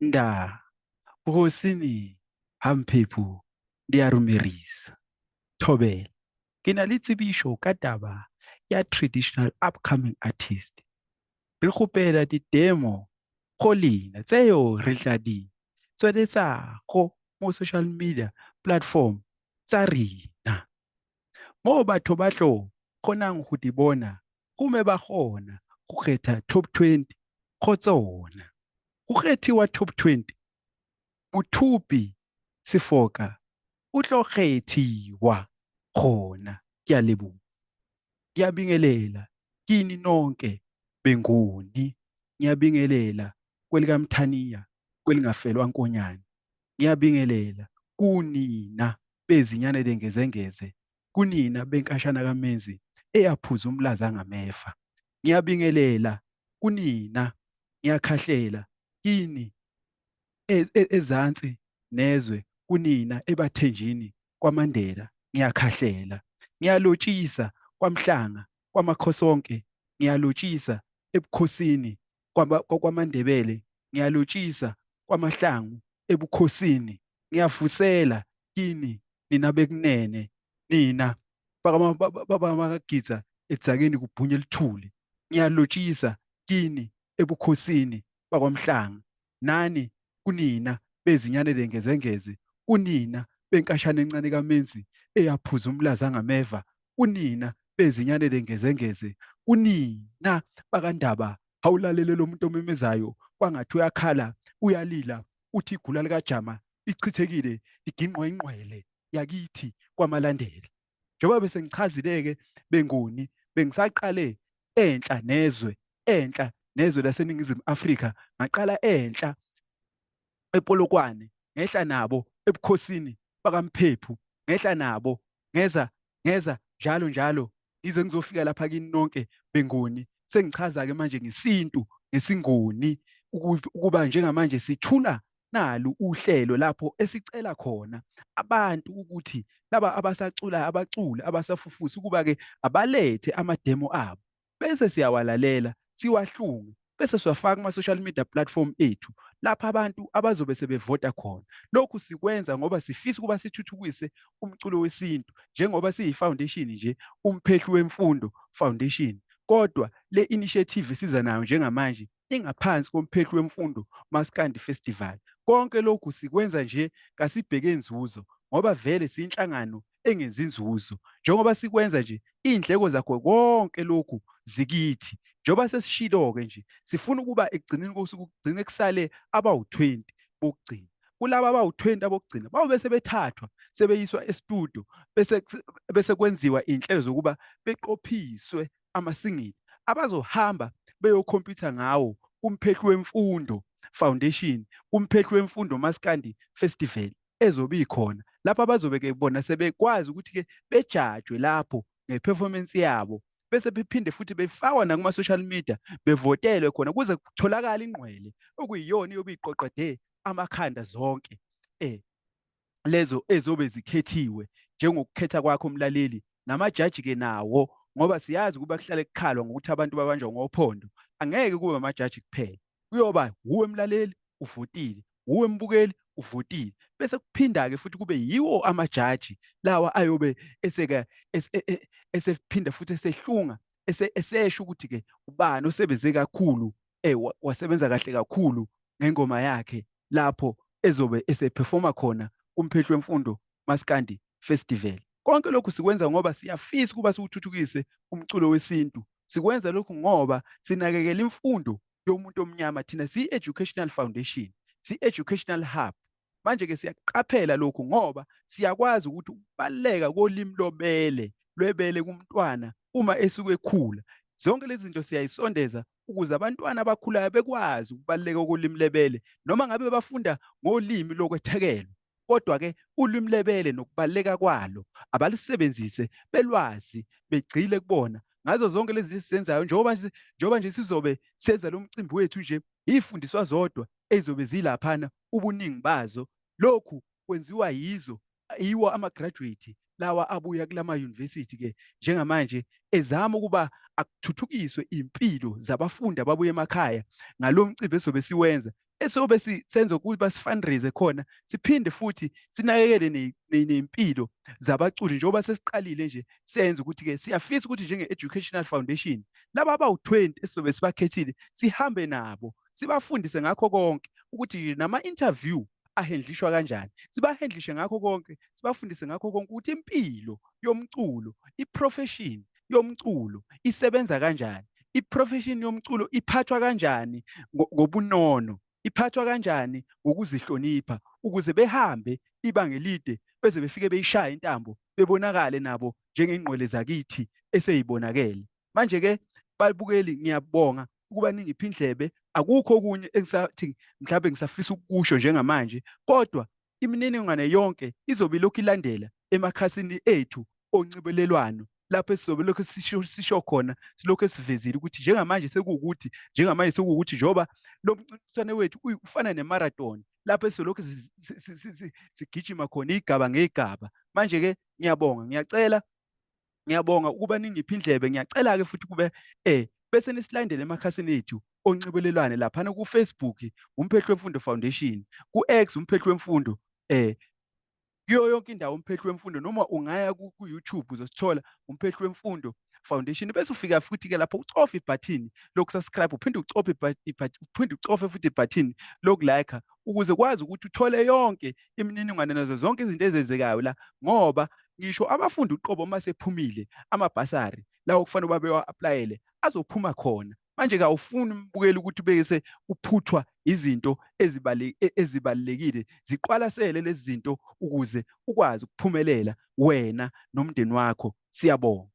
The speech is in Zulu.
Nda, bohosini ha Mphephu di a rumerisa. Thobela, ke na le tsebišo ka taba ya traditional upcoming artist. Re kgopela di-demo go lena tseo re tla di tsweletsago mo social media platform tsa rena, moo batho ba tlo kgonang go di bona gomme ba kgona go kgetha top 20 go tsona. Go kgethiwa top 20, mothupi sefoka o tlo kgethiwa gona. Ke a leboga. Ngiyabingelela kini nonke beNguni. Ngiyabingelela kwelikaMthaniya kwelingafelwa nkonyane. Ngiyabingelela kunina bezinyane lengezengeze, kunina benkashana kaMenzi eyaphuza umlaza ngameva. Ngiyabingelela kunina, ngiyakhahlela kini ezansi nezwe, kunina ebathenjini kwaMandela, ngiyakhahlela. Ngiyalotshisa kwaMhlanga, kwaMakhosonke, ngiyalotshisa ebukhosini kwaMandebele, ngiyalotshisa kwaMahlangu ebukhosini, ngiyafusela kini nina bekunene, nina bakaMagidza edzakeni kubhunye lithuli, ngiyalotshisa kini ebukhosini bakwaMhlanga, nani kunina bezinyane lengezengeze, kunina benkashana encane kaMenzi eyaphuza umlaza ngameva, kunina bezinyane lengezengeze, kunina bakaNdaba. Awulalele lo muntu omemezayo kwangathi uyakhala, uyalila, uthi igula likaJama lichithekile, ligingqwa ingqwele yakithi kwaMalandela. Njengoba bese ngichazile-ke beNguni, bengisaqale enhla nezwe, enhla nezwe laseNingizimu Afrika, ngaqala enhla ePolokwane, ngehla nabo ebukhosini bakaMphephu, ngehla nabo, ngeza ngeza njalo njalo ngize ngizofika lapha kini nonke beNguni. Sengichaza-ke manje ngesintu, ngesiNguni, ukuba njengamanje sithula nalu uhlelo lapho esicela khona abantu ukuthi laba abasaculayo, abaculi abasafufusa, ukuba-ke abalethe amademo abo, bese siyawalalela, siwahlunge, bese siwafaka kuma-social media platform ethu lapho abantu abazobe sebevota khona. Lokhu sikwenza ngoba sifisa ukuba sithuthukise umculo wesintu, njengoba siyi-foundation nje, Umphehli Wemfundo Foundation. Kodwa le initiative esiza nayo njengamanje ingaphansi koMphehli Wemfundo Maskandi Festival. Konke lokhu sikwenza nje kasibheke inzuzo, ngoba vele siyinhlangano engenzi inzuzo. Njengoba sikwenza nje, iy'ndleko zakho konke lokhu zikithi. Njengoba sesishilo-ke nje, sifuna ukuba ekugcineni kosuku kugcine kusale abawu-20 bokugcina. Kulaba abawu-20 abokugcina bayobe sebethathwa sebeyiswa estudio, bese kwenziwa iy'nhlelo zokuba beqophiswe amasingili abazohamba beyokhompyutha ngawo kuMphehli Wemfundo Foundation, kuMphehli Wemfundo Maskandi Festival ezobe ikhona, lapho abazobe-ke bona sebekwazi ukuthi-ke bejajwe lapho nge-performance yabo, bese bephinde futhi befakwa nakuma-social media, bevotelwe khona kuze kutholakale ingqwele okuyiyona iyobe iqoqode amakhanda zonke lezo ezobe zikhethiwe njengokukhetha kwakho mlaleli, namajaji-ke nawo, ngoba siyazi ukuba kuhlale kukhalwa ngokuthi abantu babanjwa ngophondo. Angeke kube amajaji kuphela, kuyoba wuwe mlaleli uvotile, wuwe mbukeli uvotile, bese kuphinda-ke futhi kube yiwo amajaji lawa ayobe eseke esephinda futhi esehlunga, esesho ukuthi-ke ubani osebenze kakhulu, wasebenza kahle kakhulu ngengoma yakhe lapho ezobe esephefoma khona kuMphehli Wemfundo Maskandi Festival. Konke lokhu sikwenza ngoba siyafisa ukuba siwuthuthukise umculo wesintu. Sikwenza lokhu ngoba sinakekela imfundo yomuntu omnyama. Thina siyi-Educational Foundation, siyi-Educational Hub. Manje-ke siyaqaphela lokhu ngoba siyakwazi ukuthi ukubaluleka kolimi lobele, lwebele kumntwana uma esuke ekhula. Zonke lezi zinto siyayisondeza ukuze abantwana abakhulayo bekwazi ukubaluleka kolimi lebele, noma ngabe bafunda ngolimi lokwethekelwa, kodwa-ke ulimi lebele nokubaluleka kwalo abalisebenzise, belwazi, begxile kubona ngazo zonke lezi esizenzayo. Njengoba nje sizobe senza lo mcimbi wethu nje, iy'fundiswa zodwa ezizobe zilaphana ubuningi bazo. Lokhu kwenziwa yizo, yiwo ama-graduate lawa abuya kulama university ke njengamanje ezama ukuba akuthuthukiswe impilo zabafundi ababuya emakhaya ngalo mcimbi esobe siwenza. Esobe senza ukuba si-fundraise khona, siphinde futhi sinakekele ney'mpilo zabaculi njengoba sesiqalile nje senza ukuthi-ke siyafisa ukuthi njenge-Educational Foundation laba abawu-20 esizobe sibakhethile sihambe nabo sibafundise ngakho konke ukuthi nama-interview ahendlishwa kanjani, sibahendlishe ngakho konke, sibafundise ngakho konke ukuthi impilo yomculo, i-profession yomculo isebenza kanjani, i-profession yomculo iphathwa kanjani ngobunono, iphathwa kanjani ngokuzihlonipha, ukuze behambe ibanga elide beze befike beyishaya intambo, bebonakale nabo njengengqwele zakithi eseyibonakele. Manje-ke babukeli, ngiyabonga ukuba ningiphe indlebe. Akukho okunye engisathi mhlawumbe ngisafisa ukukusho njengamanje, kodwa imininingwane yonke izobe ilokhu ilandela emakhasini ethu onxibelelwano, lapho esizobe lokhu sisho khona, silokhu esivezile ukuthi njengamanje sekuwukuthi, njengamanje sekuwukuthi njengoba lo mncintiswano wethu ufana ne-marathon, lapho esizolokhu sigijima khona igaba ngegaba. Manje-ke ngiyabonga, ngiyacela, ngiyabonga ukuba ningiphe indlebe. Ngiyacela-ke futhi kube bese nisilandele emakhasini ethu onxibelelwane laphana ku-Facebook, Umphehli Wemfundo Foundation, ku-X, Umphehli Wemfundo, kuyo yonke indawo Umphehli Wemfundo, noma ungaya ku-YouTube uzosithola Umphehli Wemfundo Foundation. Bese ufika futhi-ke lapho ucofe ibhathini lokusubscribe, uphinde ucofe uphinde ucofe futhi ibhathini lokulike, ukuze kwazi ukuthi uthole yonke imininingwane nazo zonke izinto ezenzekayo la, ngoba ngisho abafundi uqobo uma sephumile amabhasari lawo kufanele babe wa-aplayele azophuma khona. Manje-ke awufuni umbukeli ukuthi ubese uphuthwa izinto ezibalulekile. Ziqwalasele lezi zinto ukuze ukwazi ukuphumelela wena nomndeni wakho. Siyabonga.